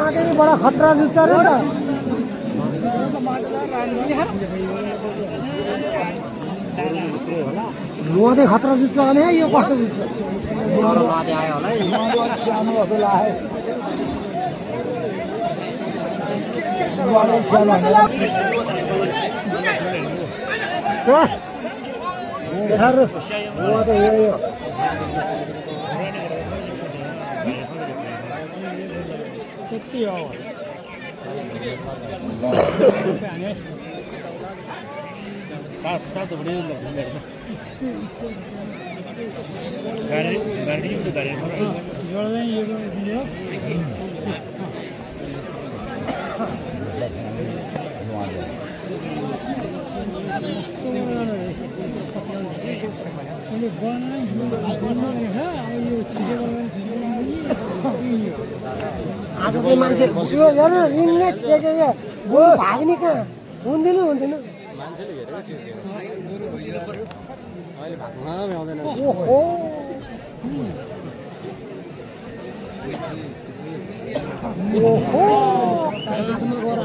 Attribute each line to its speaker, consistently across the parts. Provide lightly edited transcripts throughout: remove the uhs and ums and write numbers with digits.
Speaker 1: नुहादेखि बडा खतरा जुत्छ रे त नुहादेखि खतरा जुत्छ भने यो कस्तो जुत्छ नुहादे आयो होला सानो भएको लाग्यो नुहादे यो त्यति हो सात बढी गाडी गाडी त गाडी जोड्दै यो दियो अनि आज चाहिँ मान्छे यो हेर्नु रिङले के भाग्ने कहाँ हुँदैन हुँदैन मान्छेले हेरेको चिर्दैन अहिले भाग्न भ्याउँदैन ओहो ओहो काखमा गएर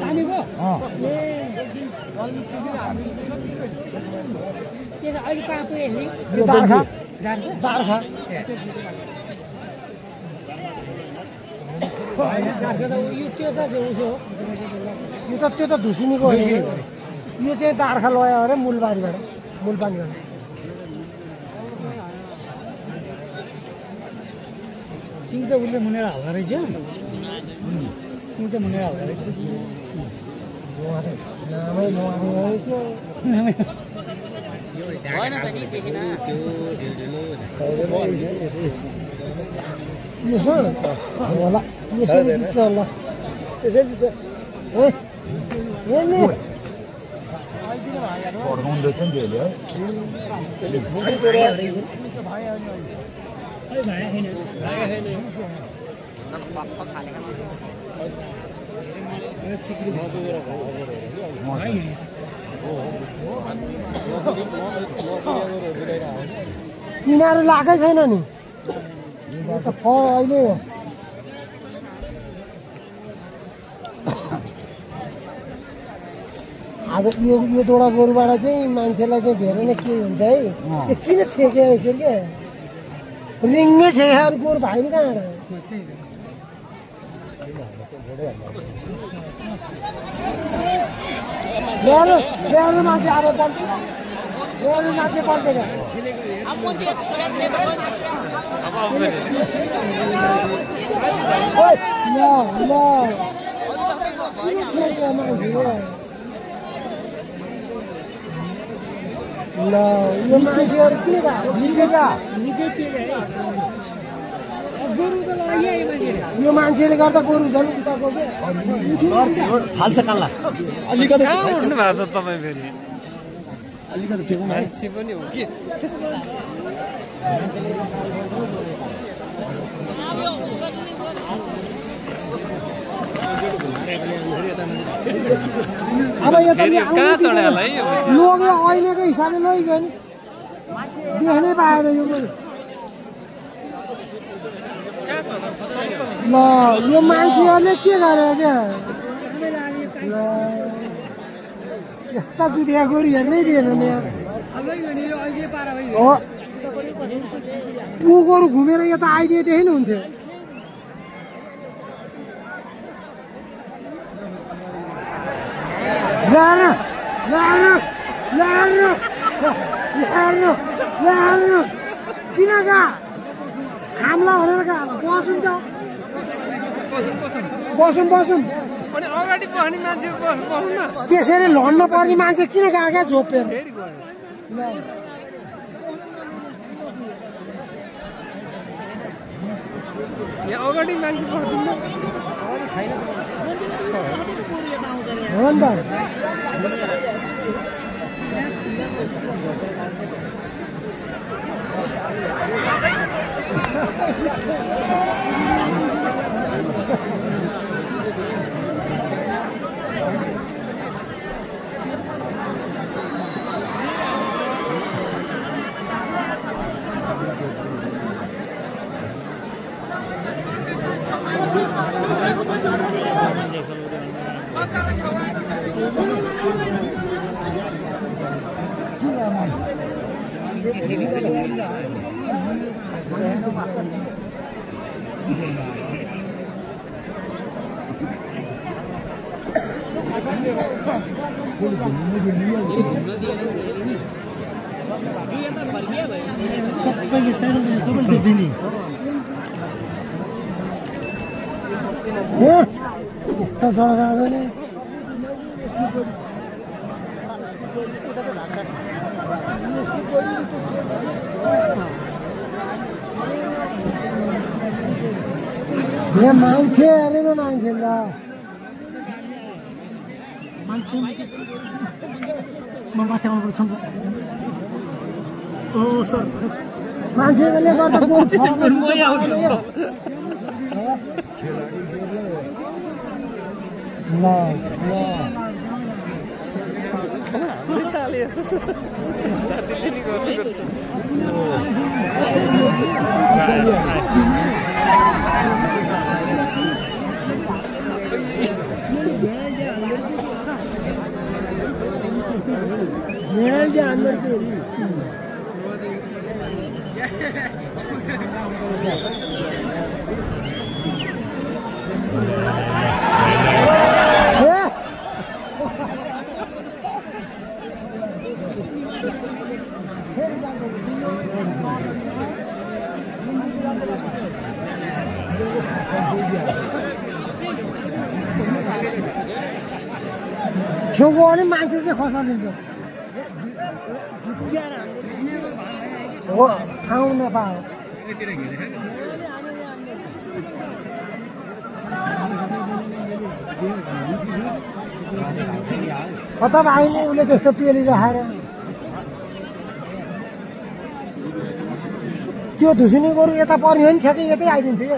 Speaker 1: हामी गयो ए अहिले कहाँ पुगेँ दार्खा दार्खा त्यो त धुसिनीको हो यो चाहिँ दार्खा लयो अरे मूलबारीबाट मूलपानीबाट सिङ त उसले मुनेर हाल्दो रहेछ सिङ त मुनेर हाल्दो रहेछ होला यसरी जित्छ होला यसरी जित्छ किनारो लागै छैन नि त अहिले आज यो दोडा गोरुबाट चाहिँ मान्छेलाई चाहिँ धेरै नै के हुन्छ है किन छेक्यो यसरी क्या रिङ्गै छेक्यो अरू गोरु भाइ नि कहाँ ल्याउनु मान्छे अब पल्टेन ल्याउनु मान्छे पल्टेन ल यो मान्छेहरू के यो मान्छेले गर्दा गोरु झन् उताको फाल्छ काला अलिकति उठ्नु भएको छ तपाईँ फेरि अलिकति मान्छे पनि हो के अब यो कहाँ चढ्यो होला है लोग्यो अहिलेको हिसाबले लैगयो नि देख्नै पाएन यो ल यो मान्छेहरूले के गरे क्या यस्ता जुदिया गोरु हेर्नै दिएन नि हो ऊ गोरु घुमेर यता आइदिएदेखि नि हुन्थ्यो किन गा खामला भनेर गा बसौँ त बसौँ अनि अगाडि बस्ने मान्छे बस्नु न त्यसरी लड्न पर्ने मान्छे किन गएको क्या झोपेर यहाँ अगाडि मान्छे बस्दैन हो नि त सबैले सानो सबैले देख्दिने यस्तो सडक आएको नि यहाँ मान्छे अरे न मान्छे ल मान्छे म माथि आउनुपर्छ नि ओ सर मान्छेले गर्दा मै आउँछु ल ल छेउको भने मान्छे चाहिँ खसालिन्छ हो ठाउँ नपाए कता आइने उसले त्यस्तो पेली राखेर त्यो धुसिनी गोरु यता पर्ने हो नि छ कि यतै आइदिन्थ्यो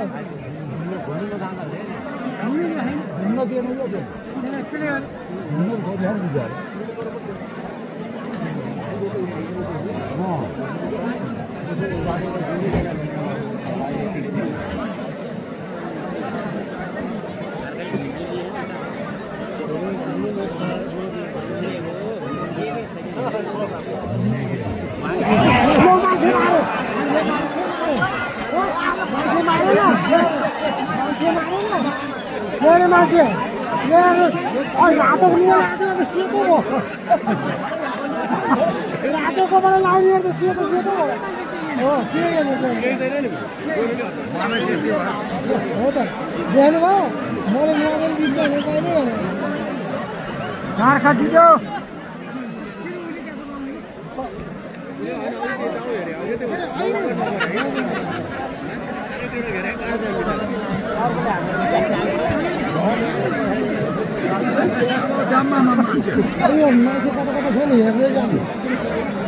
Speaker 1: मान्छे रातो सेतो हो रातोकोबाट लाउने त सेतो सेतो हो के हो त देख्नु भयो मैले मोबाइल दिन्छ भने कहिले भने घरखा दियो मान्छे कता कता छ नि हेर्दै जानु